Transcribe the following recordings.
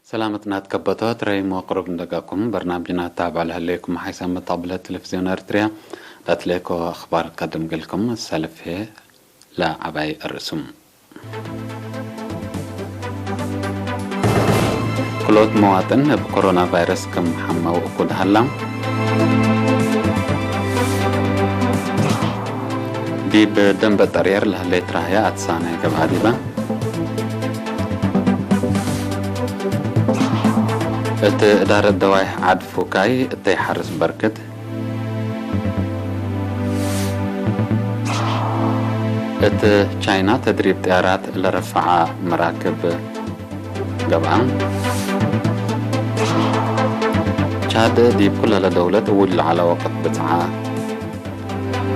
ሰላመት ናት ከበቶ ትረይሞ ቅሩብ እንደጋኩም በርናምጅና ታብዕ ለህለይኩም ሓይሳም መጣብለት ቴሌቪዝዮን ኤርትርያ ዳትሌኮ ኣኽባር ከድምግልኩም ሰልፌ ለዓባይ ርእሱም። ክሎት መዋጥን ብኮሮና ቫይረስ ከም ሓማው እኩድ ሃላ። ዲብ ደንበ ጠርየር ለህሌት ራህያ ኣትሳናይ ገብኣ ዲባ። እቲ እዳረት ደዋይ ዓድ ፉካይ እተይ ሓርስ በርክት። እት ቻይና ተድሪብ ጥያራት ለረፍዓ መራክብ ገብኣ። ቻድ ዲብ ኩለለ ደውለት እውል ለዓለ ወቅት ብጽዓ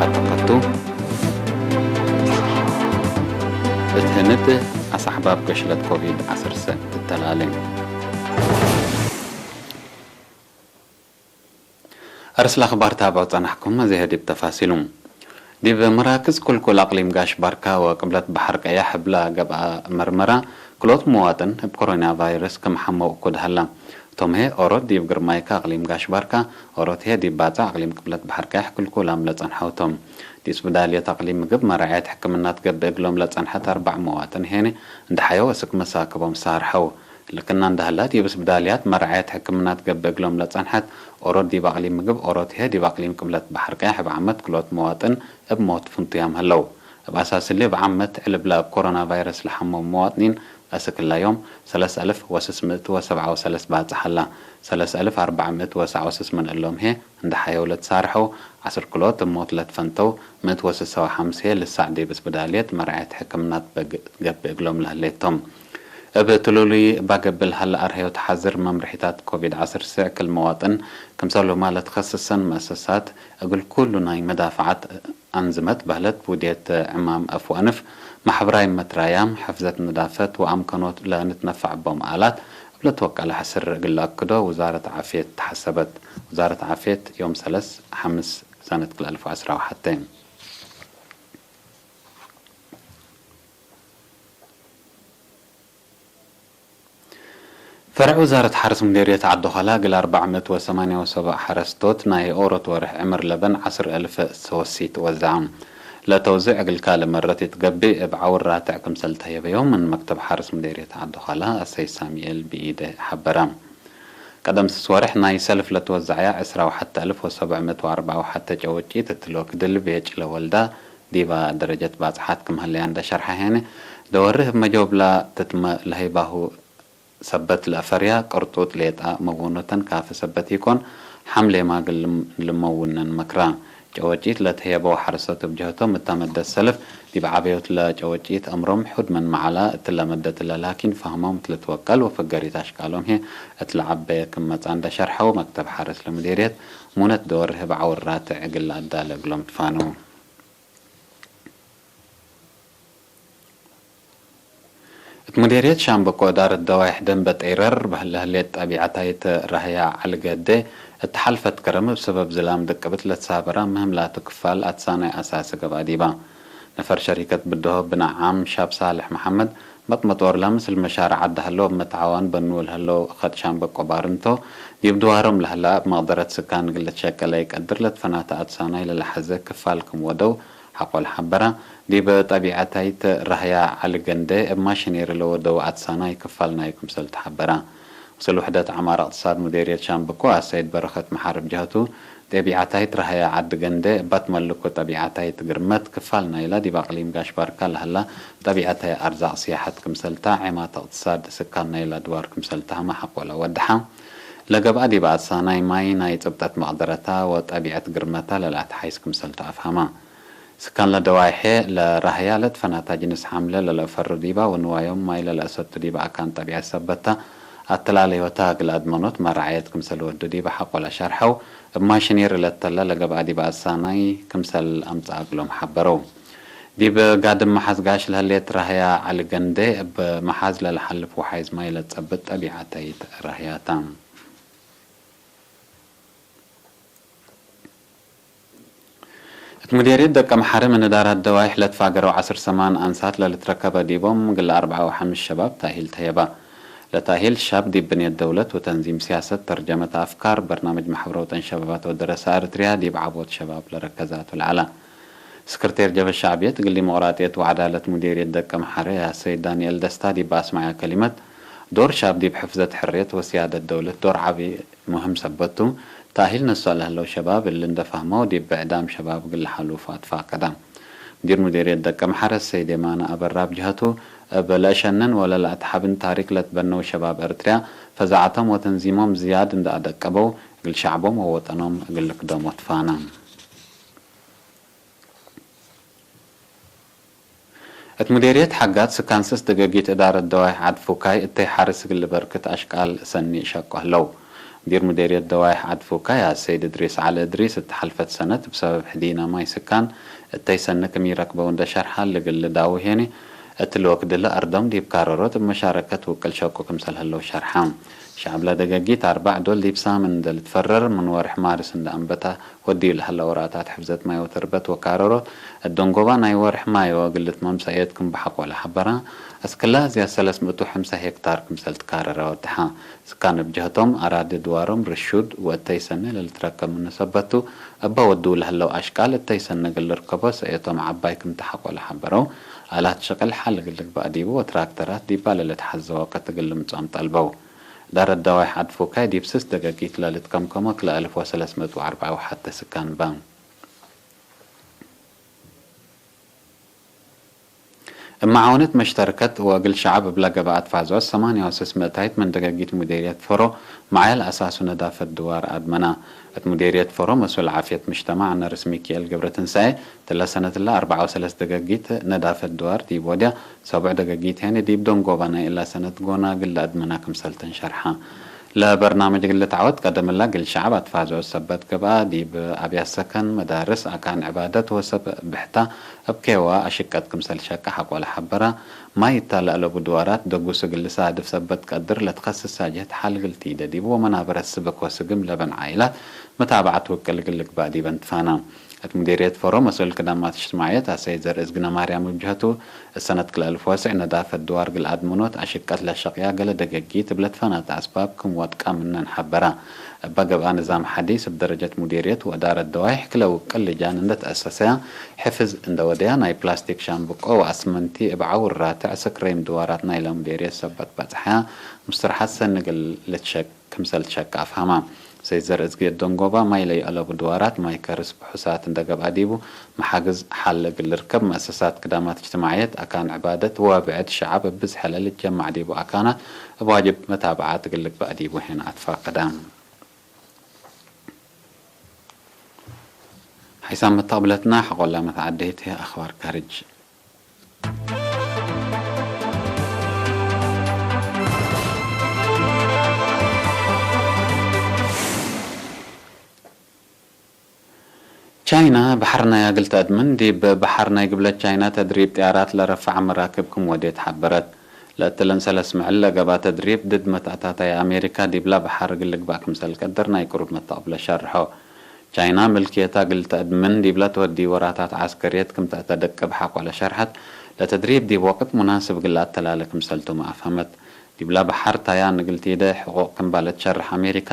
ኣተቀቱ። እት ህንድ ኣሳሕባብ ገሽለት ኮቪድ ዓሰርተ ትተላለ። ኣርስላ ኣኽባር ታብዑ ጸናሕኩም፣ እዚ ህዲብ ተፋሲሉ። ዲብ መራክዝ ኩልኩል ኣቕሊም ጋሽ ባርካ ወቅብለት ባሕር ቀያሕ ብላ ገብኣ መርመራ፣ ክልኦት መዋጥን እብ ኮሮና ቫይረስ ከም ሓመው እኩድ ሃላ። እቶም ሄ ኦሮት ዲብ ግርማይካ ኣቕሊም ጋሽ ባርካ፣ ኦሮት ሄ ዲብ ባጻ ኣቕሊም ቅብለት ባሕር ቀያሕ ክልኩላም ለጸንሐው እቶም። ዲስ ብዳልየት ኣቕሊም ምግብ መራዕየት ሕክምናት ገብእ እግሎም ለጸንሐት ኣርባዕ መዋጥን ሄነ፣ እንድሓዮ እስክ መሳክቦም ሳርሐው። ልክና እንዳህላ ዲብ ስብዳልያት መርዓየት ሕክምናት ገብእ እግሎም ለጸንሐት ኦሮት ዲብ ኣቕሊም ምግብ ኦሮት ሄ ዲብ ኣቕሊም ቅብለት ባሕር ቀያሕ እብ ዓመት ክልኦት መዋጥን እብ ሞት ፍንቱያም ህለው። እብ ኣሳስሊ እብ ዓመት ዕልብላ እብ ኮሮና ቫይረስ ለሓሞም መዋጥኒን ኣስክላዮም ሰለስተ ኣልፍ ወስስ ምእት ወሰብዓ ወሰለስ ባጽሕ ኣላ። ሰለስተ ኣልፍ ኣርባዕ ምእት ወሰብዓ ወስስ ምን እሎም ሄ እንዳ ሓየው ለትሳርሐው ዓስር ክልኦት እብ ሞት ለትፈንተው ምእት ወስሳ ወሓምስ ሄ ልሳዕ ዲብ ስብዳልየት መርዓየት ሕክምናት በግ-፣ ገብእ እግሎም ለህሌቶም። እብ ትሉሉይ እባ ገብእ ለሀለ ኣርሀዮ ተሓዝር መምርሒታት ኮቪድ ዓሰርተ ክል መዋጥን ክምሰልሁማ ለትኸስሰን መእሰሳት እግል ኩሉ ናይ መዳፍዓት ኣንዝመት በህለት ብውድየት ዕማም ኣፍ ወኣንፍ፣ ማሕበራይ መትራያም፣ ሕፍዘት ንዳፈት ወኣምከኖት ለንትነፋዕ ቦም ኣላት እብ ለትወቀለ ሕስር እግል ለኣክዶ ውዛረት ዓፍየት ተሓሰበት። ውዛረት ዓፍየት ዮም ሰለስ ሓምስ ሰነት ክልተ ኣልፍ ዓስራ ወሓተ። ፈርዕ ውዛረት ሓርስ ሙዴርየት ዓዲ ዃላ እግል ኣርባዕ ምእት ወሰማንያ ወሰብዓ ሓረስቶት ናይ ኦሮት ወርሕ ዕምር ለበን ዓስር እልፍ ሰወሲት ወዛዓ። ለተውዝዕ እግል ካልእ መረት ይትገቢእ እብ ዓውር ራትዕ ክምሰል ተህየበዮ ምን መክተብ ሓርስ ሙዴርየት ዓዲ ዃላ ኣሰይ ሳሙኤል ብኢደ ሓበራ። ቀደም ስስ ወርሕ ናይ ሰልፍ ለትወዛዕያ ዕስራ ወሓተ እልፍ ወሰብዕ ምእት ወኣርብዓ ወሓተ ጨወጪት እትሎ ክድል ቤጭ ለወልዳ ዲባ ደረጀት ባጽሓት ክም ህለያ እንደ ሸርሓ ሄነ፣ ደወርህ እብ መጀብላ ትትመ ለሀይባሁ ሰበት ለአፈርያ ቅርጡጥ ሌጣ መወኖተን ካፊ ሰበት ኢኮን፣ ሐምሌ ማግል ልም-፣ ልመውነን መክራ። ጨወጪት ለተህየበው ሐረሰት እብ ጀህቶም እታ መደት ሰልፍ ዲብ ዐበዮት ለጨወጪት አምሮም ሑድ መን መዓላ እትለ መደት እለ ላኪን ፋህሞም እት ልትወቀል ወፈገሪት አሽቃሎም ህዬ እት ለዐበየ ክም መጽአ እንደ ሸርሐው መክተብ ሐረስ ለሙዴርየት ሙነት ደወርህ እብ ዐውር ራትዕ እግል ለአዳለ እግሎም ትፋነው። እት ሙዴርየት ሻምበቆ እዳረት ደዋይሕ ደንበ ጠይረር በህለ ህሌት ጠቢዐታይት ራህያ ዐሊ ገዴ እት ሐልፈት ከረም እብ ሰበብ ዝላም ድቅብት ለትሳበራ ምህም ላቱ ክፋል አትሳናይ አሳሲ ገብአ ዲባ። ነፈር ሸሪከት ብድሆ ብናዓም ሻብ ሳልሕ መሐመድ መጥመጦር ለምስል መሻርዕ ዐዲ ሀለው እብ መትዓዋን በኑ ለሀለው ኸድ ሻምበቆ ባርንቶ ዲብ ድዋሮም ለህላ እብ መቅደረት ስካን እግል ልትሸቀለ ኢቀድር ለትፈናተ አትሳናይ ለለሐዘ ክፋል ክም ወደው ሐቆል ሐበራ። ዲብ ጠቢዐታይት ራህያ ዐሊ ገንደ እብ ማሽኔሪ ለወደው አትሳናይ ክፋል ናዩ ክምሰል ተሐበራ። ምስል ውሕደት ዐማር እቅትሳድ ሙዴርየት ሻምብኮ አሰይድ በረኸት መሓርብ ጀህቱ፣ ጠቢዐታይት ራህያ ዐዲ ገንደ እባ ትመልኮ ጠቢዐታይት ግርመት ክፋል ናይላ ዲብ አቅሊም ጋሽ ባርካ ለሀላ ጠቢዐታይ አርዛቅ ስያሐት ክምሰልታ ዔማት እቅትሳድ ስካን ናይላ ድዋር ክምሰልታ ሀማ ሐቆላ ወድሓ። ለገብአ ዲብ አትሳናይ ማይ ናይ ጽብጠት መቅደረታ ወጠቢዐት ግርመታ ለለአትሓይስ ክምሰልታ አፍሃማ። ስካን ለደዋይሐ ለራህያ ለትፈናታ ጅንስ ሐምለ ለለአፈሩ ዲባ ወንዋዮም ማይ ለለአሰቱ ዲባ አካን ጠቢዐት ሰበታ አተላለዮታ እግል አድመኖት መራዐየት ክምሰል ወዱ ዲባ ሐቆ ለሸርሐው፣ እብ ማሽኔሪ ለተለ ለገብአ ዲባ አትሳናይ ክምሰል አምጽአ እግሎም ሐበረው። ዲብ ጋድም መሓዝ ጋሽ ለህሌት ራህያ ዓሊ ገንደ፣ እብ መሓዝ ለልሓልፍ ወሓይዝ ማይ ለትጸብጥ ጠቢዓተይት ራህያታ። እት ሙዴርየት ደቀምሓረ ምን እዳራት ደዋይሕ ለትፋገረው ዐስር ሰማን አንሳት ለልትረከበ ዲቦም፣ እግል አርብዓ ወሐምስ ሸባብ ታሂል ተየባ። ለታሂል ሻብ ዲብ ብንየት ደውለት ወተንዚም ሲያሰት፣ ተርጀመት አፍካር፣ በርናምጅ ማሕበረ ወጠን ሸባባት ወደረሳ ኤርትርያ ዲብ ዐቦት ሸባብ ለረከዛቱ ለዐላ። ስክርቴር ጀብሀት ሸዕብየት እግል ዲሞቅራጥየት ወዐዳለት ሙዴርየት ደቀምሓረ አሰይድ ዳንኤል ደስታ ዲብ አስመዐ ከሊመት፣ ዶር ሻብ ዲብ ሕፍዘት ሕርየት ወስያደት ደውለት ዶር ዐቢ ሙህም ሰበት ቱ፣ ተእሂል ነስኦ ለህለው ሸባብ እሊ እንደ ፋህመው ዲብ ብዕዳም ሸባብ እግል ለሓሉፉ አትፋቀዳ። ሙዲር ሙዴርየት ደቀምሓረ አሰይድ የማነ አበራ እብ ጀሀቱ፣ እብ ለእሸንን ወለለአትሓብን ታሪክ ለትበነው ሸባብ ኤርትርያ ፈዛዐቶም ወተንዚሞም ዝያድ እንደ አደቀበው እግል ሸዕቦም ወወጠኖም እግል ልክደሞ ትፋና። እት ሙዴርየት ሓጋት ስካን ስስ ደገጊት እዳረት ደዋይሕ ዓድ ፉካይ እተይ ሓርስ እግል ልበርክት አሽቃል ሰኒ እሸቁ ህለው። ሙዲር ሙዴርየት ደዋይሕ ዓድ ፉካይ አሰይድ እድሪስ ዐሊ እድሪስ፣ እት ሐልፈት ሰነት እብ ሰበብ ሕዲና ማይ ስካን እተይ ሰኒ ክም ኢረክበው እንደ ሸርሐ፣ እሊ እግል ልዳውሄኒ እት ልወክድለ አርዶም ዲብ ካረሮት እብ መሻረከት ውቅል ሸቁ ክምሰል ህለው ሸርሐ። ሸዕብ ለደገጊት አርባዕ ዶል ዲብ ሳምን እንደ ልትፈረር ምን ወርሕ ማርስ እንደ አንበታ ወድዩ ለሀለ ወራታት ሕፍዘት ማይ ወተርበት ወካረሮት፣ እት ደንጎባ ናይ ወርሕ ማዮ እግል ልትመም ሰእየት ክም በሐቆ ለሐበራ፣ እስክላ ዝያድ ሰለስ ምእት ወሐምሳ ሄክታር ክምሰል ትካረረ ወድሓ። ስካን እብ ጀህቶም፣ አራዲ ድዋሮም ርሹድ ወእተይ ሰኒ ለልትረከብ ምኑ ሰበቱ፣ እበ ወድው ለህለው አሽቃል እተይ ሰኒ እግል ልርከቦ ሰእየቶም ዐባይ ክም ተሐቆ ለሐበረው፣ አላት ሽቅል ሐል እግል ልግባእ ዲቡ ወትራክተራት ዲባ ለልትሐዘ ወቅት እግል ልምጾም ጠልበው። ዳረት ደዋይሕ ዓድ ፉካይ ዲብ ስስ ደገጊት ለልትከምከሞ ክልኤ አልፍ ወሰለስ ምእት ወአርብዓ ወሐተ ስካን በ። እብ መዓውነት መሽተርከት ወእግል ሸዐብ እብለ ገብአት ፋዞ ሰማንያ ወሰስ ምእታይት ምን ደገጊት ሙዴርየት ፈሮ መዓል አሳሱ ነዳፈት ድዋር አድመና። እት ሙዴርየት ፈሮ መስኡል ዓፍየት ምጅተማዕ ነርስ ሚኪኤል ገብረትንሳኤ፣ እትለ ሰነትለ አርብዓ ወሰለስ ደገጊት ነዳፈት ድዋር ዲብ ወድያ፣ ሰቡዕ ደገጊት ሄኒ ዲብ ደንጎባ ናይ እላ ሰነት ጎና እግል ለአድመና ክምሰልተን ሸርሐ። ለበርናምጅ እግል ልትዓወት ቀደምላ እግል ሸዐብ አትፋዝዖ ሰበት ገብአ፣ ዲብ አብያት ሰከን፣ መዳርስ፣ አካን ዕባደት ወሰብ ብሕታ እብ ኬዋ አሽቀት ክምሰል ሸቀ ሐቆለ ሐበራ። ማይ እታ ለአለቡ ድዋራት ደጉስ እግል ልሳድፍ ሰበት ቀድር ለትከስስ ሳጅህት ሐል እግል ቲደ ዲቡ ወመናበረት ስብክ ወስግም ለበን ዓኢላት መታብዓት ውቅል እግል ልግባእ ዲበን ትፋና። እት ሙዴርየት ፈሮ መስኡል ክዳማት እጅትማዕየት አሰይድ ዘርእዝግነ ማርያም እብ ጀህቱ፣ እሰነት ክልኤ አልፍ ወስዕ ነዳፈት ድዋር እግል አድምኖት አሽቀት ለሸቅያ ገለ ደገጊት እብ ለትፈናተ አስባብ ክም ወድቃ ምነን ሐበራ። እበ ገብአ ንዛም ሐዲስ እብ ደረጀት ሙዴርየት ወእዳረት ደዋይሕ ክለ ውቅል ልጃን እንደ ተአሰሰያ፣ ሕፍዝ እንደ ወደያ ናይ ፕላስቲክ ሻምብቆ ወአስመንቲ እብ ዐውር ራትዕ ስክሬም ድዋራት ናይለ ሙዴርየት ሰበት በጽሐያ፣ ሙስትርሓት ሰኒ እግል ልትሸቅ ክምሰል ትሸቀ አፍሃማ። ሰይድ ዘርእዝግየት ደንጎባ ማይ ለይአለቡ ድዋራት ማይ ከርስ ብሑሳት እንደ ገብአ ዲቡ፣ መሓግዝ ሐል እግል ልርከብ መአሰሳት ክዳማት እጅትማዕየት፣ አካን ዕባደት ወብዕድ ሸዐብ እብ ብዝሐ ለልትጀማዕ ዲቡ አካናት እብ ዋጅብ መታብዓት እግል ልግባእ ዲቡ ሄን አትፋቀዳ። ሓይሳም መተቅብለትና ሐቆላ መተዓደይቲ አኽባር ካርጅ። ቻይና፣ ባሕር ናይ አግል ተአድምን፣ ዲብ ባሕር ናይ ግብለት ቻይና ተድሪብ ጥያራት ለረፍዓ መራክብ ክም ወዴት ሐበረት። ለእትለን ሰለስ ምዕል ለገብአ ተድሪብ፣ ድድ መትአታታይ አሜሪካ ዲብላ ባሕር እግል ልግባእ ክምሰል ቀድር ናይ ቅሩብ መተቅብለ ሸርሖ። ቻይና፣ ምልክየታ እግል ተአድምን ዲብላ ተወዲ ወራታት ዐስከርየት ክም ተአተደቅብ ሐቆለ ሸርሐት፣ ለተድሪብ ዲብ ወቅት ሙናስብ እግል ለአተላለ ክምሰልቱመ አፍሀመት። ዲብላ በሐር ታያን እግል ቲደ ሕቁቅ ክም ባለት ሸርሕ አሜሪካ፣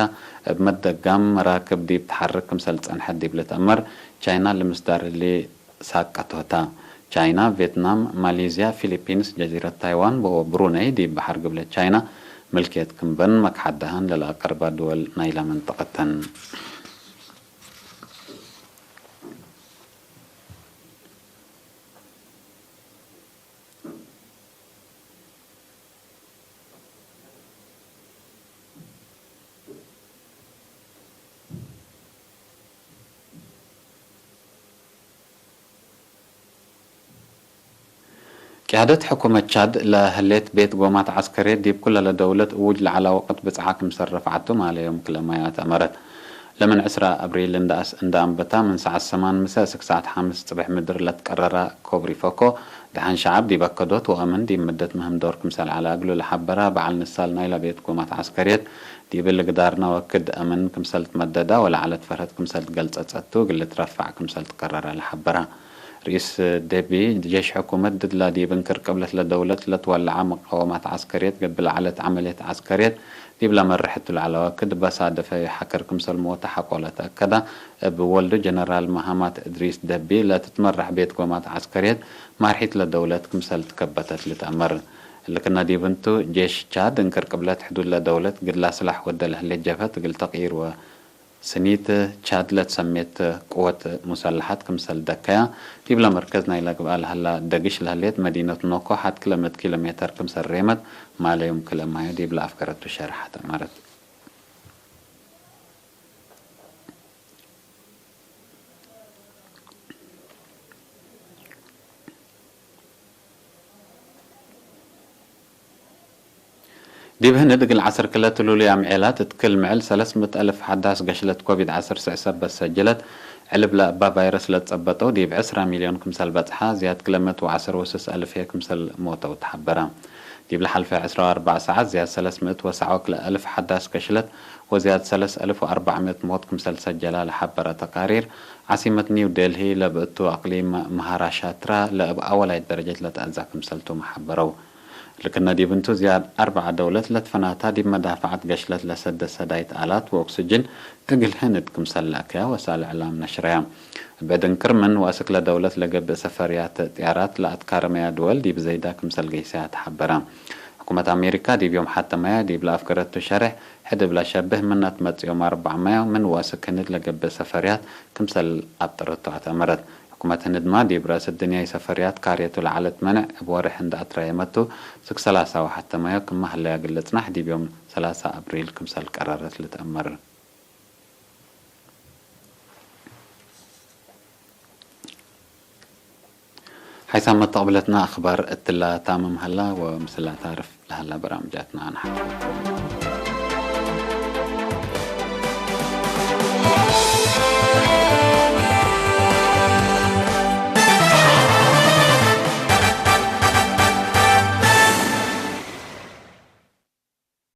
እብ መደጋም መራክብ ዲብ ተሐርክ ክምሰል ጸንሐት ዲብ ልትአመር፣ ቻይና ለምስዳር እሊ ሳቀቶታ። ቻይና፣ ቬትናም፣ ማሌዝያ፣ ፊሊፒንስ፣ ጀዚረት ታይዋን ወብሩነይ ዲብ በሐር ግብለት ቻይና ምልክየት ክም በን መክሓዳሃን ለለአቀርባ ድወል ናይላ መንጠቀት ተን። ቅያደት ሕኩመት ቻድ ለህሌት ቤት ጎማት ዐስከርየት ዲብ ኩለለ ደውለት እዉጅ ለዐላ ወቅት ብጽዓ ክምሰል ረፍዓቱ ማለዮም ክለ ማያት አመረት። ለምን ዕስራ ኣብሪል እንዳኣስ እንዳ ኣንበታ ምን ሰዓት ሰማን ምሰ እስክ ሰዓት ሓምስ ጽብሕ ምድር ለትቀረራ ኮብሪ ፈኮ ደሓን ሸዓብ ዲበከዶት ወኣምን ዲብ ምደት ምህምዶር ክምሰል ዓላ እግሉ ለሓበራ በዓል ንሳል ናይላ ቤት ጎማት ዓስከርየት ዲብል ግዳርና ወክድ ኣምን ክምሰል ትመደዳ ወለዓለት ፈርሀት ክምሰል ትገልጸጸቱ እግል ትረፋዕ ክምሰል ትቀረራ ለሓበራ። ርኢስ ደቢ ጀሽ ሕኩመት ድድላ ዲብ እንክር ቅብለት ለደውለት ለትወለዓ መቃወማት ዓስከርየት ገብለ ዓለት ዓመልየት ዓስከርየት ዲብላ መርሕቱ ለዓለዋ ክድ በሳደፈ ሓከር ክምሰል ሞተ ሓቆለ ተኣከዳ። እብ ወልዱ ጀነራል መሃማት እድሪስ ደቢ ለትትመራሕ ቤት ጎማት ዓስከርየት ማርሒት ለደውለት ክምሰል ትከበተት ልትኣመር። ልክና ዲብንቱ ጄሽ ቻድ እንክር ቅብለት ሕዱድ ለደውለት ግድላ ስላሕ ወደ ለህሌት ጀብሀት እግል ተቕይር ወ ስኒት ቻድ ለትሰሜት ቅወት ሙሰላሓት ክምሰል ደከያ ዲብለ መርከዝ ናይላ ግብኣ ለሀላ ደግሽ ለህሌት መዲነት ኖኮ ሓድ ክለመት ኪሎ ሜተር ክምሰል ሬመት ማለዩም ክለ ማዮ ዲብለ ኣፍከረቱ ሸርሓት ኣመረት። ዲብ ህንድ እግል ዓሰርተ ክልተ ሉልያ ምዔላት እት ክል ምዕል ሰለስት ምእት ኣልፍ ሓዳስ ገሽለት ኮቪድ ዓሰርተ ትሽዐ ሰበት ሰጅለት። ዕልብ ለእባ ቫይረስ ለትጸበጠው ዲብ ዕስራ ሚልዮን ክምሰል በጽሓ፣ ዝያድ ክለ ምእት ወዓሰርተ ወስስ ኣልፍ ህየ ክምሰል ሞተው ተሓበረ። ዲብ ለሓልፈ ዕስራ ወኣርባዕ ሰዓት ዝያድ ሰለስት ምእት ወሰዓት ወክልኤ ኣልፍ ሓዳስ ገሽለት ወዝያድ ሰለስት ኣልፍ ወኣርባዕ ምእት ሞት ክምሰል ሰጀላ ለሓበረ ተቃሪር፣ ዓሲመት ኒው ዴልሂ ለብእቱ ኣቅሊም መሃራሻትራ ለእብ ኣወላይት ደረጀት ለትኣዛ ክምሰልቱ መሓበረው። ልክነ ዲብንቱ ዝያድ ኣርብዓ ደውለት ለትፈናታ ዲብ መዳፍዓት ገሽለት ለሰደ ሰዳይት ኣላት ወኦክስጅን እግል ህንድ ክምሰል ለኣከያ ወሳል እዕላም ነሽረያ። ብዕድንክር ምን ወእስክ ለደውለት ለገብእ ሰፈርያት ጥያራት ለኣትካረመያ ድወል ዲብ ዘይዳ ክምሰል ገይሰያ ተሓበረ። ሕኩመት ኣሜሪካ ዲብ ዮም ሓተመያ ዲብ ለኣፍገረቱ ሸርሕ ሕድብ ለሸብህ ምናት መጽኦም ኣርባዕመያ ምን ወእስክ ህንድ ለገብእ ሰፈርያት ክምሰል ኣብጠረቱ ኣተመረት። ሕኩመት ህንድ ድማ ዲብ ረእስ ድንያይ ሰፈርያት ካርየቱ ለዓለት መነዕ እብ ወርሕ እንዳ ኣትራየመቱ ስክ ሰላሳ ወሓተመዮ ክም ማህለያ ግልጽናሕ ዲብ ዮም ሰላሳ ኣብሪል ክምሰል ቀረረት ልትእመር። ሓይሳም መተቕብለትና ኣኽባር እትላ ታምም ሃላ ወምስላ ታርፍ ለሃላ በራምጃትና ንሓ